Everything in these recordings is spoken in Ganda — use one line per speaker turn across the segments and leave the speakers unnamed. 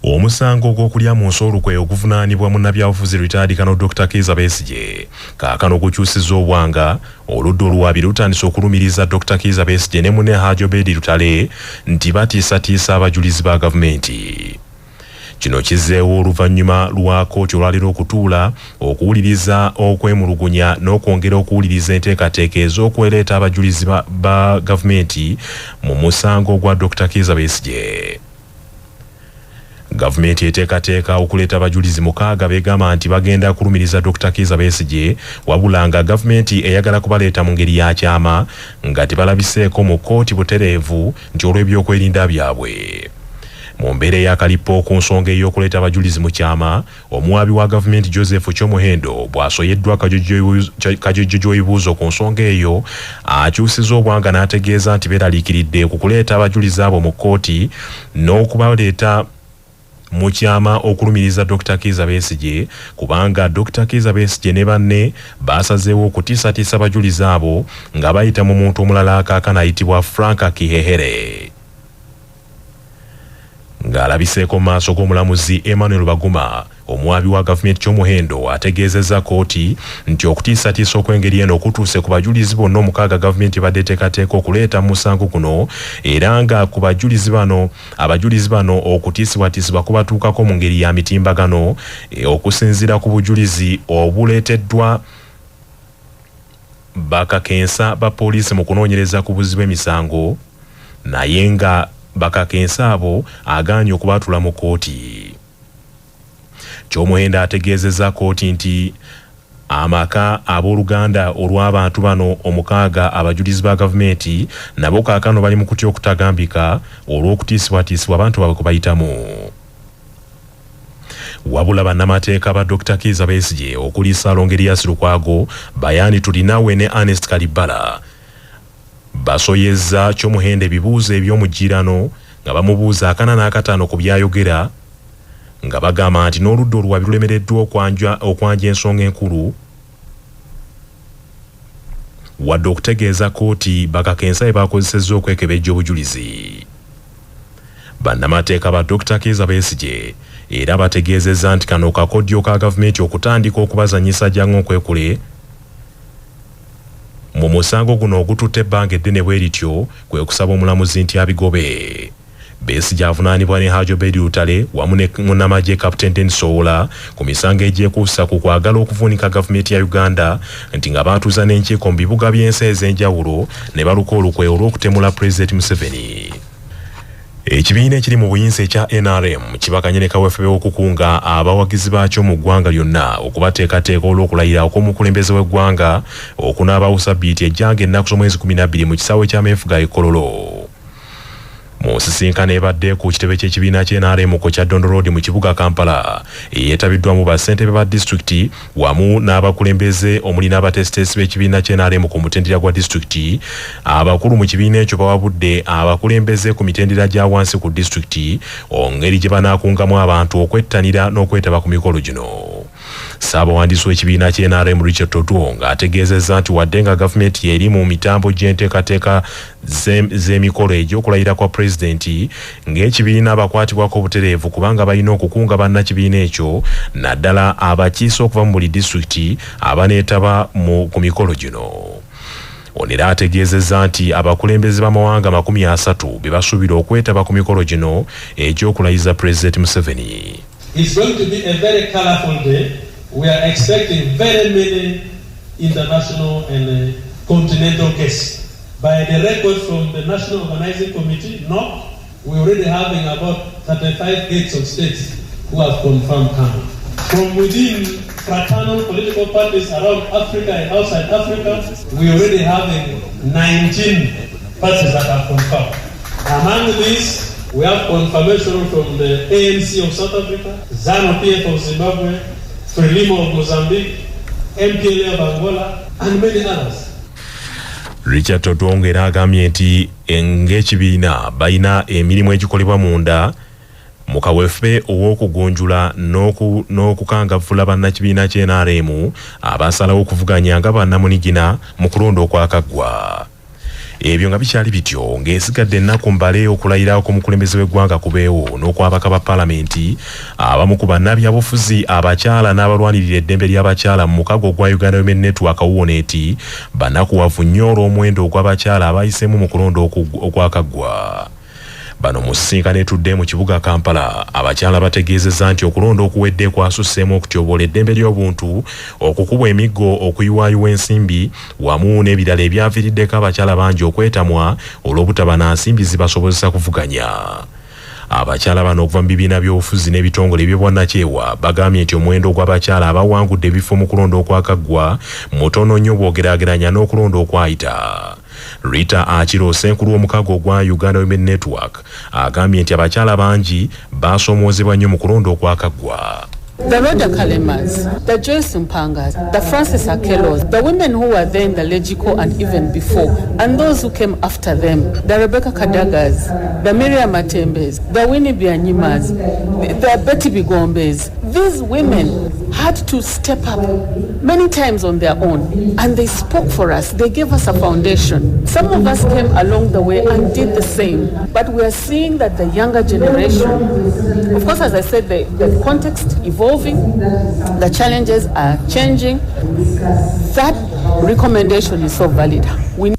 Omusango ogw'okulya mu nsi olukwe oguvunaanibwa munnabyabufuzi retired Colonel Dr. Kiiza Besigye kaakano gukyusizza obwanga. Oludda oluwaabi lutandise okulumiriza Dr. Kiiza Besigye ne munne Hajji Obeid Lutale nti batiisatiisa abajulizi ba gavumenti. Kino kizzeewo oluvannyuma lwa kkooti olwaleero okutuula okuwuliriza okwemulugunya n'okwongera okuwuliriza enteekateeka ez'okweleeta abajulizi ba gavumenti mu musango gwa Dr. Kiiza Besigye. Gavumenti eteekateeka okuleeta abajulizi 6 beegamba nti bagenda kulumiriza Dr. Kiiza Besigye, wabula nga gavumenti eyagala kubaleeta mu ngeri ya kyama nga tebalabiseeko mu kkooti butereevu nti olw'ebyokwerinda byabwe. Mu mbeera ey'akalippo ku nsonga ey'okuleeta abajulizi mu kyama, omuwaabi wa gavumenti Joseph Kyomuhendo bw'asoyeddwa kajojjo ebibuuzo ku nsonga eyo, akyusizza obwanga n'ategeeza nti beeraliikiridde ku kuleeta abajulizi abo mu kkooti n'okubaleeta mu kyama okulumiriza Dr. Kiiza Besigye, kubanga Dr. Kiiza Besigye ne banne basazeewo okutiisatiisa abajulizi abo nga bayita mu muntu omulala kaakano ayitibwa Frank Kihehere. Ng'alabiseeko mu maaso g'omulamuzi Emmanuel Baguma, omuwaabi wa gavumenti Kyomuhendo ategeezezza kkooti nti okutiisatiisa okw'engeri eno kutuuse ku bajulizi bonna 6 gavumenti ebadde eteekateeka okuleeta mu musango guno, era nga ku bajulizi bano abajulizi bano okutiisibwatiisibwa kubatuukako mu ngeri ya mitimbagano okusinziira ku bujulizi obuleeteddwa bakakensa ba poliisi mu kunoonyereza ku buzzi bw'emisango, naye nga bakakensa abo agaanye okubaatula mu kkooti. Kyomuhendo ategeezezza kkooti nti amaka abooluganda olw'abantu bano 6 abajulizi ba gavumenti nabo kaakano bali mu kutya okutagambika olw'okutiisibwatiisibwa abantu baabwe kwe bayitamu. Wabula bannamateeka ba Dr. Kiiza Besigye okuli Ssalongo Erias Lukwago, Bayani Turinawe ne Ernest Kalibbala basoyezza Kyomuhendo ebibuuzo eby'omujjirano nga bamubuuza 45 ku by'ayogera, nga bagamba nti n'oludda oluwabi lulemereddwa okwanja ensonga enkulu wadde okutegeeza kkooti bakakensa bye bakozesezza okwekebejja obujulizi. Bannamateeka ba Dr. Kiiza Besigye era bategeezezza nti kano kakodyo ka gavumenti okutandika okubazannyisa jangu nkwekule mu musango guno ogututte ebbanga eddene bwe lityo, kwe kusaba omulamuzi nti abigobe. Besigye avunaanibwa ne Hajji Obeid Lutale wamu ne munnamagye Captain Denis Owola ku misango egyekuusa ku kwagala okuvuunika gavumenti ya Uganda nti nga baatuuza n'enkiiko mu bibuga by'ensi ez'enjawulo ne baluka olukwe olw'okutemula Pulezidenti Museveni. Ekibiina ekiri mu buyinza ekya NRM kibakanye ne kaweefube w'okukunga abawagizi baakyo mu ggwanga lyonna okubateekateeka olw'okulayira okw'omukulembeze w'eggwanga okunaabaawo sabbiiti ejja ng'ennaku z'omwezi 12 mu kisaawe ky'ameefuga e Kololo. Mu nsisinkano ebadde ku kitebe ky'ekibiina kya NRM ku Kyaddondo Road mu kibuga Kampala, eyeetabiddwamu bassentebe ba disitulikiti wamu n'abakulembeze omuli n'abateesiteesi b'ekibiina kya NRM ku mutendera gwa disitulikiti, abakulu mu kibiina ekyo bawabudde abakulembeze ku mitendera gya wansi ku disitulikiti ongeri gye banaakungamu abantu okwettanira n'okwetaba ku mikolo gino. Ssaabawandiisi w'ekibiina kya NRM Richard Todwong ategeezezza nti wadde nga gavumenti eri mu mitambo gy'enteekateeka z'emikolo egy'okulayira kwa pulezidenti, ng'ekibiina bakwatibwako obutereevu kubanga balina okukunga bannakibiina ekyo naddala abakiise okuva mu buli disitulikiti abaneetaba ku mikolo gino. Ono era ategeezezza nti abakulembeze b'amawanga 30 be basuubira okwetaba ku mikolo gino egy'okulayiza Pulezidenti Museveni.
It's going to be a very colorful day. We are expecting very many international and continental guests. By the record from the National Organizing Committee, NOC, we're already having about 35 heads of states who have confirmed coming. From within fraternal political parties around Africa and outside Africa, we're already having 19 parties that have confirmed. Among these, we have confirmation from the ANC of South Africa, ZANU-PF of Zimbabwe, Frelimo of Mozambique, MPLA of Angola, and many others.
Richard Todwong era agambye nti ng'ekibiina balina emirimu egikolebwa munda Mu kaweefube ow'okugunjula n'okukangavvula bannakibiina kya NRM abasalawo okuvuganya nga bannamunigina mu kulonda okwakaggwa. Ebyo nga bikyali bityo, ng'esigadde ennaku mbale okulayira kw'omukulembeze w'eggwanga kubeewo n'okwabaka ba palamenti, abamu ku bannabyabufuzi abakyala n'abalwanirira eddembe ly'abakyala mu mukago ogwa Uganda Women Network UWONET banakuwavu nnyo olw'omuwendo ogw'abakyala abayiseemu mu kulonda okwakaggwa. Bano mu nsisinkano etudde mu kibuga Kampala, abakyala bategeezezza nti okulonda okuwedde kwasusseemu okutyoboola eddembe ly'obuntu, okukubwa emiggo, okuyiwaayiwa ensimbi wamu n'ebirala ebyaviiriddeko abakyala bangi okwetamwa olw'obutaba na nsimbi zibasobozesa kuvuganya. Abakyala bano okuva mu bibiina by'obufuzi n'ebitongole eby'obwannakyewa bagambye nti omuwendo gw'abakyala abawangudde ebifo mu kulonda okwakaggwa mutono nnyo bw'ogeraageranya n'okulonda okwayita. Rita Akiro, ssenkulu w'omukago ogwa Uganda Women Network, agambye nti abakyala bangi baasoomoozebwa nnyo mu kulonda okwakaggwa.
The Rhoda Kalemas, the Joyce Mpangas, the Francis Akelos, the women who were there in the Legico and even before, and those who came after them, the Rebecca Kadagas, the Miriam Matembes, the Winnie Byanyimas, the Betty Bigombes. These women had to step up many times on their own, and they spoke for us. They gave us a foundation. Some of us came along the way and did the same, but we are seeing that the younger generation, of course, as I said, the context evolving, the challenges are changing. That recommendation is so valid. We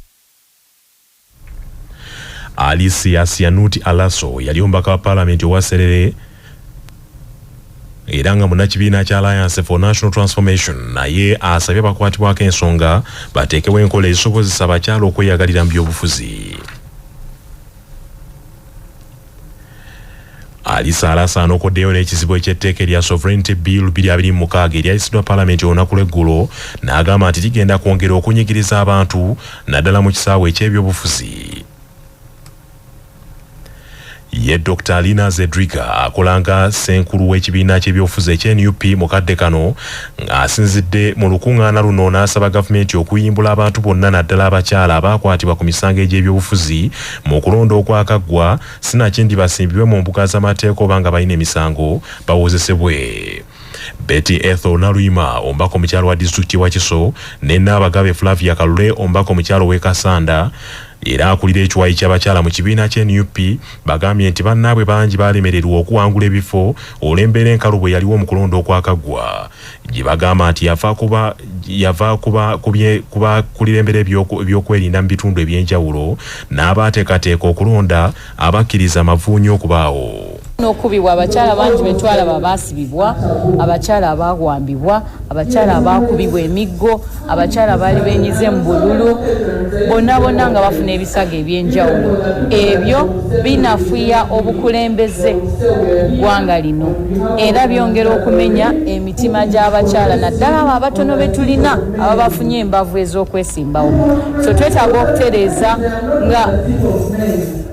Alicia Sianuti Alaso yali omubaka wa paalamenti owa Serere era nga munnakibiina kya Alliance for National Transformation, naye asabye abakwatibwako ensonga bateekewo enkola ezisobozesa abakyala okweyagalira mu byobufuzi. Alisa Alasa anokoddeyo n'ekizibu eky'etteeka erya Sovereignty Bill 2026 eryayisiddwa paalamenti olunaku lw'eggulo, n'agamba nti ligenda kwongera okunyigiriza abantu naddala mu kisaawe eky'ebyobufuzi. Ye Dr. Lina Zedriga akola nga ssenkulu w'ekibiina ky'ebyobufuzi ekya NUP mu kadde kano ng'asinzidde mu lukuŋŋaana luno n'asaba gavumenti okuyimbula abantu bonna naddala abakyala abaakwatibwa ku misango egy'ebyobufuzi mu kulonda okwakaggwa, sinakindi basimbibwe mu mbuga z'amateeka oba nga balina emisango bawozesebwe. Betty Ethel Naluyima, omubaka omukyala wa disitulikiti Wakiso, ne Nnaabagabe Flavia Kalule, omubaka omukyala ow'e Kasanda era akulira ekiwayi ky'abakyala mu kibiina kya NUP, bagambye nti bannaabwe bangi balemererwa okuwangula ebifo olw'embeera enkalu bwe yaliwo mu kulonda okwakaggwa, gye bagamba nti yava kuba yava kuba kubakulira ebyokwerinda mu bitundu eby'enjawulo n'abaateekateeka okulonda abakkiriza amavuunyi okubaawo.
N'okubibwa abakyala bangi betwalaba baasibibwa, abakyala abaawambibwa, abakyala abaakubibwa emiggo, abakyala baali benyize mu bululu, bonna bonna nga bafuna ebisago eby'enjawulo. Ebyo binafuya obukulembeze mu ggwanga lino era byongera okumenya emitima gy'abakyala naddala abo abatono be tulina ababafunye embavu ez'okwesimbawo. So twetaaga okutereeza nga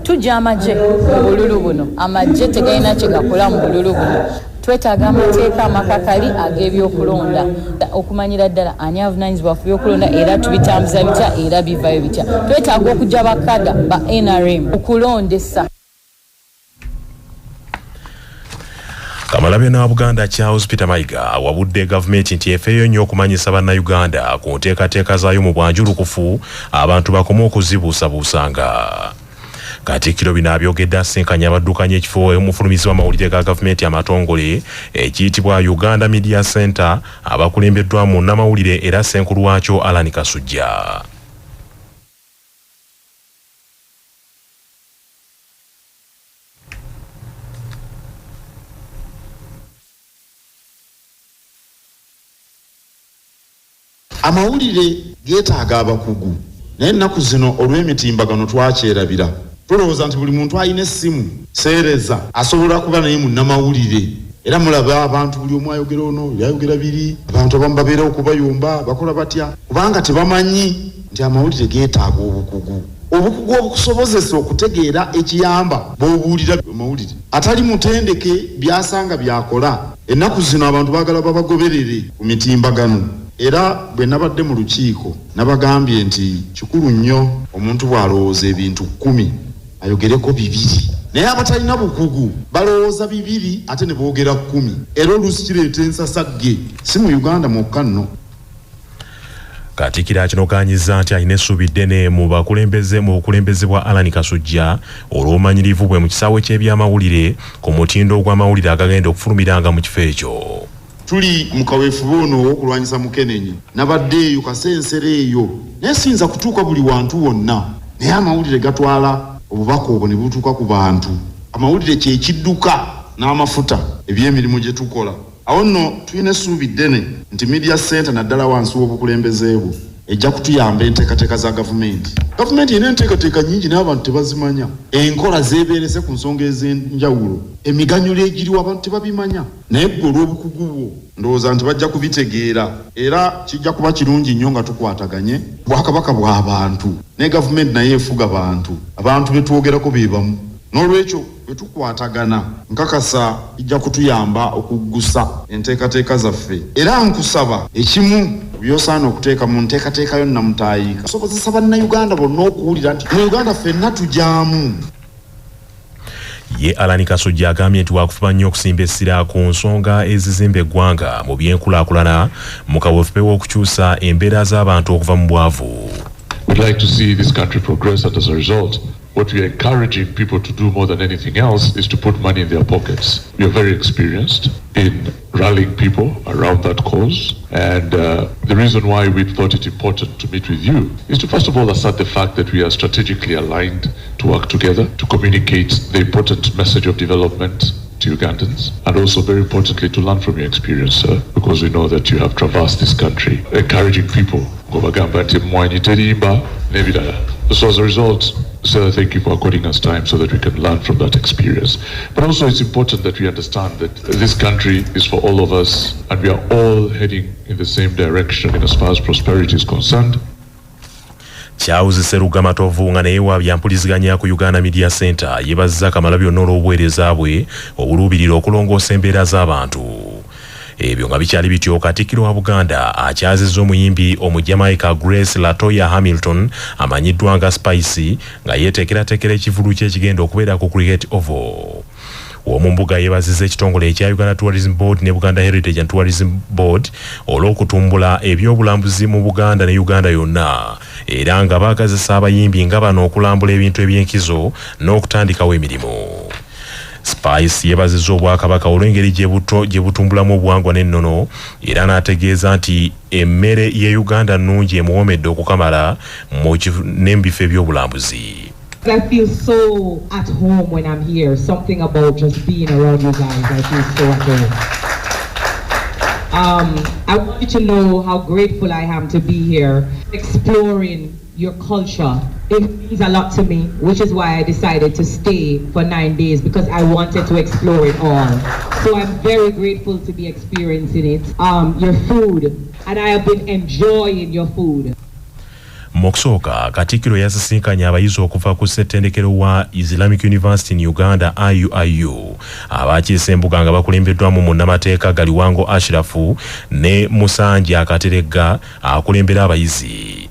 tujja amagye mu bululu buno. Amagye tegalina kye gakola mu bululu buno. Twetaaga amateeka amakakali ag'ebyokulonda okumanyira ddala ani avunaanyizibwa ku byokulonda era tubitambuza bitya era bivayo bitya. Twetaaga okujja bakada ba NRM okulondesa.
Kamalabyonna wa Buganda Charles Peter Mayiga awabudde gavumenti nti efeeyo nnyo okumanyisa bannayuganda ku nteekateeka zaayo mu bwanjulukufu, abantu bakome okuzibuusabuusanga. Katikkiro bino abyogedde asisinkanye abaddukanya ekifo omufulumizibwa amawulire ga gavumenti amatongole ekiyitibwa Uganda Media Center abakulembeddwa munnamawulire era ssenkulu waakyo Allan Kasujja.
Amawulire geetaaga abakugu, naye ennaku zino olw'emitimbagano twakyerabira. Tulowooza nti buli muntu alina essimu seereza asobola kuba naye munnamawulire. Era mulaba abantu buli omu ayogera ono, ayogera biri, abantu abamu babeera okubayomba, bakola batya, kubanga tebamanyi nti amawulire geetaaga obukugu. Obukugu obukusobozesa okutegeera ekiyamba b'obuulira amawulire. Atali mutendeke by'asanga by'akola. Ennaku zino abantu baagala babagoberere ku mitimbagano era bwe nabadde mu lukiiko nabagambye nti kikulu nnyo omuntu bw'alowooza ebintu 10 ayogereko 2. Naye abatalina bukugu balowooza 2 ate ne boogera 10, era oluusi kireeta ensasagge, si mu Uganda mwokka nno.
Katikkiro akinogaanyizza nti alina essuubi ddene mu bakulembeze mu bukulembeze bwa Allan Kasujja olw'obumanyirivu bwe mu kisaawe ky'ebyamawulire ku mutindo gw'amawulire agagenda okufulumiranga mu kifo ekyo.
Tuli mu kaweefube ono ow'okulwanyisa Mukenenya, nabadde eyo Kasensero eyo, naye siyinza kutuuka buli wantu wonna, naye amawulire gatwala obubaka obwo ne butuuka ku bantu. Amawulire kye kidduka n'amafuta eby'emirimu gye tukola. Awo nno tulina essuubi ddene nti Media Center naddala wansi w'obukulembeze bwo ejja kutuyamba enteekateeka za gavumenti. Gavumenti erina enteekateeka nnyingi naye abantu tebazimanya. Enkola zeebeerese ku nsonga ez'enjawulo, emiganyulo egiriwo abantu tebabimanya, naye ggwe olw'obukugu bwo ndowooza nti bajja kubitegeera, era kijja kuba kirungi nnyo nga tukwataganye. Bwakabaka bw'abantu ne gavumenti naye efuga bantu, abantu be twogerako be bamu. N'olwekyo bwe tukwatagana nkakasa kijja kutuyamba okuggusa enteekateeka zaffe, era nkusaba ekimu by'osaana okuteeka mu nteekateeka yo Nnamutaayiika kusobozesa Bannayuganda bonna okuwulira nti mu Uganda ffenna tujaamu.
Ye Allan Kasujja agambye nti wakufuba nnyo okusimba essira ku nsonga ezizimba eggwanga mu by'enkulaakulana mu kaweefube w'okukyusa embeera z'abantu okuva mu bwavu.
We'd like to see this country progress, and as a result, what we are encouraging people to do more than anything else is to put money in their pockets. We are very experienced in rallying people around that cause, and the reason why we thought it important to meet with you is to first of all assert the fact that we are strategically aligned to work together, to communicate the important message of development to Ugandans, and also very importantly to learn from your experience, sir, because we know that you have traversed this country encouraging people. So as a result, sir, thank you for according us time so that we can learn from that experience. But also it's important that we understand that this country is for all of us, and we are all heading in the same direction in as far as prosperity is concerned.
Charles Sseruga Matovu nga naye wa byampuliziganya ku Uganda Media Center yeebazizza Kamalabyonna olw'obuweereza bwe obuluubirira okulongoosa embeera z'abantu. Ebyo nga bikyali bityo, Katikkiro wa Buganda akyazizza omuyimbi Omujamaica Grace Latoya Hamilton amanyiddwa nga Spice nga yeeteekerateekera ekivvulu kye ekigenda okubeera ku Cricket Oval. Ow'omumbuga yeebazizza ekitongole ekya Uganda Tourism Board ne Buganda Heritage and Tourism Board olw'okutumbula ebyobulambuzi mu Buganda ne Uganda yonna, era nga baagazisa abayimbi nga bano okulambula ebintu eby'enkizo n'okutandikawo emirimu. Spice yeebazizza Obwakabaka olw'engeri gye butumbulamu obuwangwa n'ennono, era n'ategeeza nti emmere ye Uganda nnungi emuwoomedde okukamala n'ebifo ebyobulambuzi.
I feel so at home when I'm here. Something about just being around you guys, I feel so at home. I want you to know how grateful I am to be here, exploring your culture. It means a lot to me, which is why I decided to stay for 9 days, because I wanted to explore it all. So I'm very grateful to be experiencing it. Your food, and I have been enjoying your food.
Mu kusooka Katikkiro yasisinkanye abayizi okuva ku ssettendekero wa Islamic University in Uganda IUIU abakiise embuga nga bakulembeddwamu munnamateeka Galiwango Ashirafu ne Musanja Akateregga akulembera abayizi.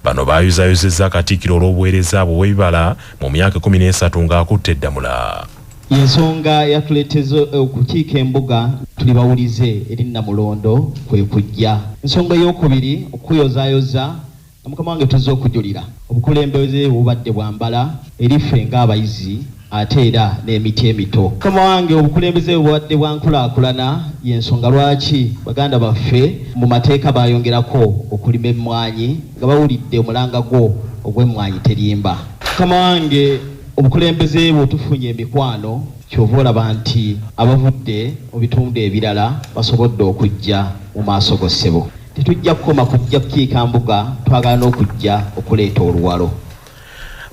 Bano baayuzaayuzizza Katikkiro olw'obuweereza bwe bw'ebibala mu myaka 13 ng'akutte eddamula.
Ensonga yatuleeteza okukiika embuga tuli bawulize eri Nnamulondo kwe kujja. Ensonga ey'okubiri okuyozaayoza Mukama wange tuzze okujulira obukulembeze bubadde bwambala eri ffe ng'abayizi ate era n'emiti emito. Mukama wange obukulembeze bubadde bwa nkulaakulana, y'ensonga lwaki baganda baffe mu mateeka baayongerako okulima emmwanyi nga bawulidde omulanga gwo ogw'emmwanyi terimba. Mukama wange obukulembeze bwe tufunye emikwano, ky'ova olaba nti abavudde mu bitundu ebirala basobodde okujja mu maaso go ssebo. Tetujja kukoma kujja kukiika mbuga, twagala n'okujja okuleeta oluwalo.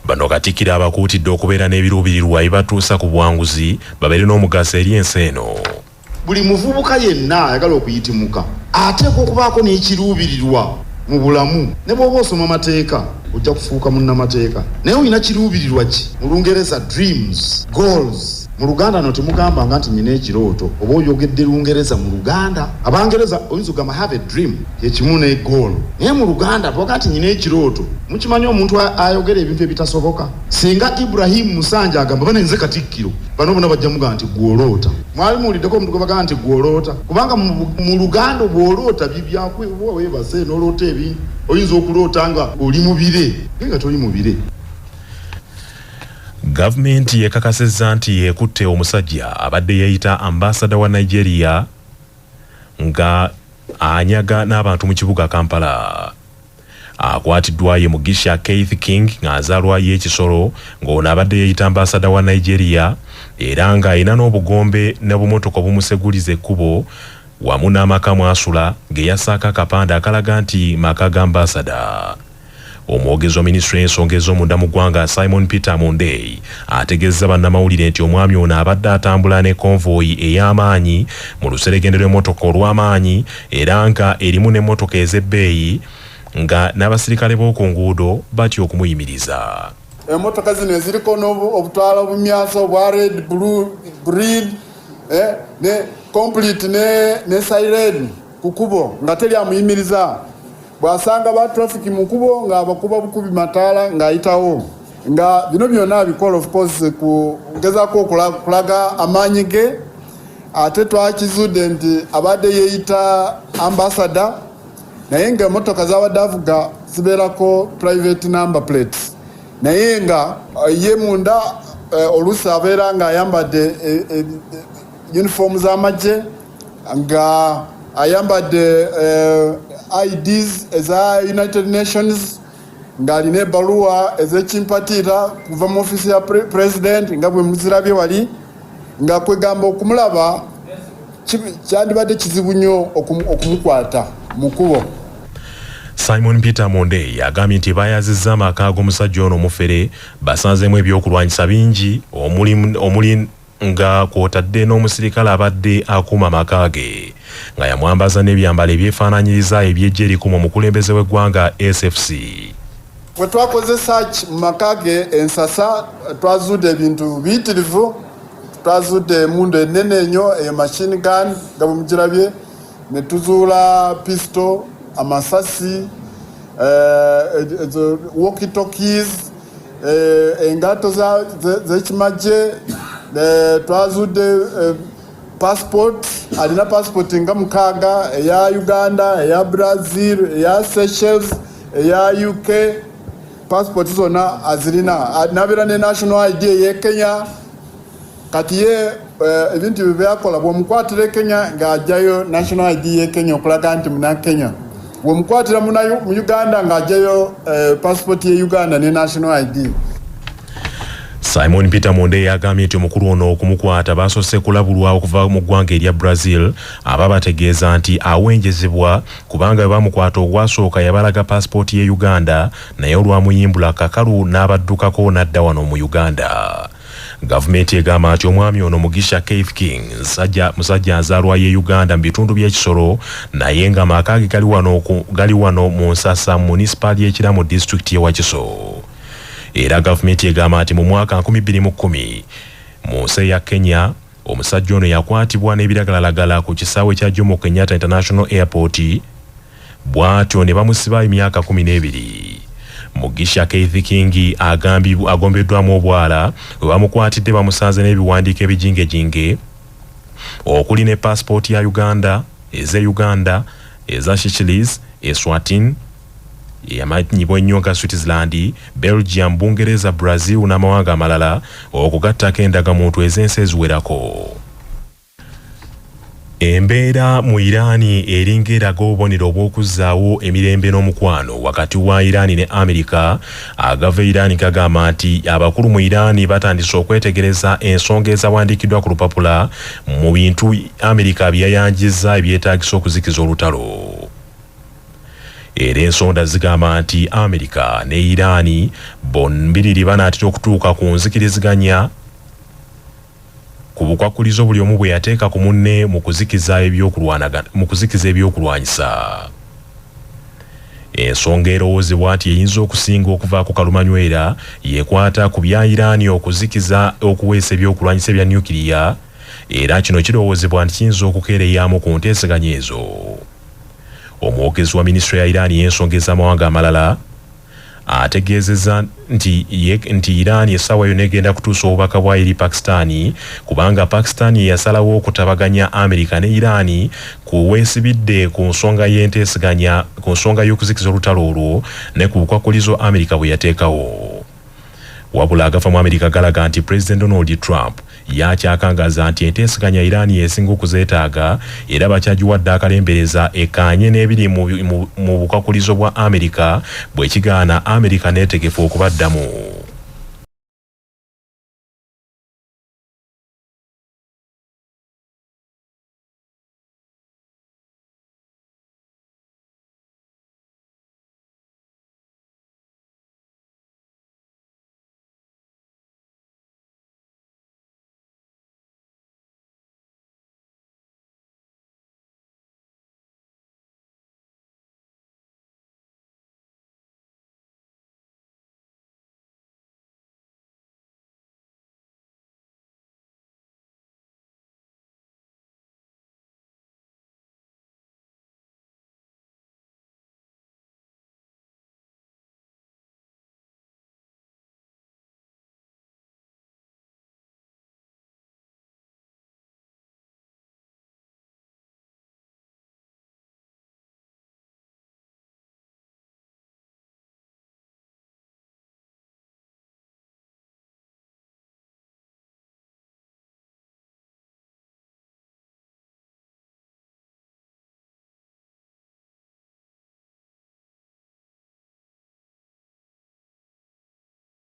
Bano Katikkiro abakuutidde okubeera n'ebiruubirirwa ebibatuusa ku buwanguzi babeere n'omugaso eri ensi eno.
Buli muvubuka yenna ayagala okuyitimuka ateekwa okubaako n'ekiruubirirwa mu bulamu. Ne bw'oba osoma mateeka ojja kufuuka munnamateeka, naye olina kiruubirirwa ki? Mu Lungereza dreams, goals. Mu Luganda no temugambanga nti nyina ekirooto, oba oyogedde Lungereza. Mu Luganda Abangereza oyinza okugamba "have a dream", kyekimu ne goal, naye mu Luganda twaga nti nyina ekirooto. Mukimanyi omuntu ayogera ebintu ebitasoboka. Singa Ibrahimu Musanja agamba bane nze Katikkiro, bano bonna bajja mugamba nti gwoloota. Mwali muwuliddeko omuntu gwe bagamba nti gwoloota? Kubanga mu Luganda bw'oloota bibyakwe weebase n'oloota ebintu, oyinza okuloota nga oli mu bire naye nga toli mu bire.
Gavumenti yekakasizza nti yekutte omusajja abadde yeeyita ambasada wa Nigeria nga anyaga n'abantu mu kibuga Kampala. Akwatiddwa ye Mugisha Keith King, ng'azaalwa y'Ekisolo, ng'ono abadde yeeyita ambasada wa Nigeria era ng'alina n'obugombe n'obumotoka obumuseguliza ekkubo wamu n'amaka mw'asula ge yassaako akapande akalaga nti maka ga ambasada. Omwogezi wa minisitule y'ensonga ez'omunda mu ggwanga, Simon Peter Mundeyi, ategeezza bannamawulire nti omwami ono abadde atambula ne konvoyi ey'amaanyi mu luseregende lw'emmotoka olw'amaanyi era nga erimu n'emmotoka ez'ebbeeyi, nga n'abasirikale b'oku nguudo batya okumuyimiriza.
Emotoka zino eziriko obutwala obumyaso obwa red, blue, green, ne complete ne siren ku kubo, nga teri amuyimiriza. Bw'asanga ba traffic mu kubo ng'abakuba bukubi mataala ng'ayitawo. Nga bino byonna abikola, of course, kugezaako kulaga amaanyi ge. Ate twakizudde nti abadde yeeyita ambasada, naye nga emotoka zabadde avuga zibeerako private number plates, naye nga ye munda oluusi abeera ng'ayambadde uniform z'amagye, nga ayambadde IDs eza United Nations, ng'alina ebbaluwa ez'ekimpatiira kuva mu ofiisi ya president, nga bwe muzirabye wali, nga kwegamba okumulaba kyandibadde kizibu nnyo okumukwata mu kkubo.
Simon Peter Mundeyi agambye nti bayazizza amaka g'omusajja ono omufere, basanzeemu ebyokulwanyisa bingi omuli nga kw'otadde n'omusirikale abadde akuuma amaka ge, nga yamwambaza n'ebyambalo ebyefaanaanyiriza eby'eggye erikuuma omukulembeze w'eggwanga, SFC.
Bwe twakoze search mu maka ge ensasa, twazudde ebintu biyitirivu. Twazudde emundu enene ennyo eyo machine gun nga bwe mugirabye, ne tuzuula pistol, amasasi, ezo walkie-talkies, engato z'ekimagye. Twazudde passport. Alina passport nga 6, eya Uganda, eya Brazil, eya Seychelles, eya UK. Passport zonna azirina. Nabeera ne national ID ey'e Kenya. Kati ye ebintu bye byakola, bw'omukwatira e Kenya ng'ajjayo national ID y'e Kenya okulaga nti muna Kenya, bw'omukwatira mu Uganda ng'ajjayo passport ye Uganda ne national ID.
Simon Peter Mundeyi yagambye nti omukulu ono okumukwata basoose kulabulwa okuva mu ggwanga erya Brazil, aba bategeeza nti awenjezebwa kubanga bwe bamukwata ogwasooka yabalaga paasipooti ye Uganda, naye olwamuyimbula kakalu n'abaddukako n'adda wano mu Uganda. Gavumenti egamba nti omwami ono Mugisha Keith King musajja azaalwa ye Uganda mu bitundu by'Ekisolo, naye nga amaka ge gali wano mu Nsasa, munisipaali y'Ekira, mu disitulikiti y'e Wakiso. Era gavumenti egamba nti mu mwaka 2010 mu nsi eya Kenya, omusajja ono yakwatibwa n'ebiragalalagala ku kisaawe kya Jomo Kenyatta International Airport, bw'atyo ne bamusiba emyaka 12. Mugisha Keith King agombeddwamu obwala. We bamukwatidde bamusanze n'ebiwandiiko ebijingejinge okuli ne paasipooti ya Uganda, ez'e Uganda, eza Seychelles, Eswatini eyamanyibwa ennyo nga Switzerland, Belgium, Bungereza, Brazil n'amawanga amalala, okugattako endagamuntu ez'ensi eziwerako. Embeera mu Iraani eringa eraga obubonero obw'okuzzaawo emirembe n'omukwano wakati wa Iraani ne Amerika. Agava Iraani gagamba nti abakulu mu Iraani batandise okwetegereza ensonga ezawandiikiddwa ku lupapula mu bintu Amerika byeyayanjizza ebyetaagisa okuzikiza olutalo. Era ensonda zigamba nti Amerika ne Iraani bombiriri banaatera okutuuka ku nzikiriziganya ku bukwakkulizo buli omu bwe yateeka ku munne mu kuzikiza ebyokulwanyisa. Ensonga erowoozebwa nti eyinza okusinga okuvaako kalumanywera yekwata ku bya Iran okuzikiza okuweesa ebyokulwanyisa ebya nukiriya, era kino kirowoozebwa nti kiyinza okukeereyaamu ku nteeseganya ezo. Omwogezi wa minisitule ya Iran y'ensonga ez'amawanga amalala ategeezezza nti Iran essaawa yonna egenda kutuusa obubaka bwayo eri Pakistan, kubanga Pakistan yeyasalawo okutabaganya Amerika ne Iran ku weesibidde ku nsonga y'enteeseganya ku nsonga y'okuzikiza olutalo olwo ne ku bukwakkulizo Amerika bwe yateekawo. Wabula agava mu Amerika galaga nti President Donald Trump yakyakangaza nti enteeseganya Iran yesinga okuzeetaaga, era bakyagiwadde akalembereza ekkaanye n'ebiri mu bukwakkulizo bwa Amerika. Bwe kigaana, Amerika neetegefu okubaddamu.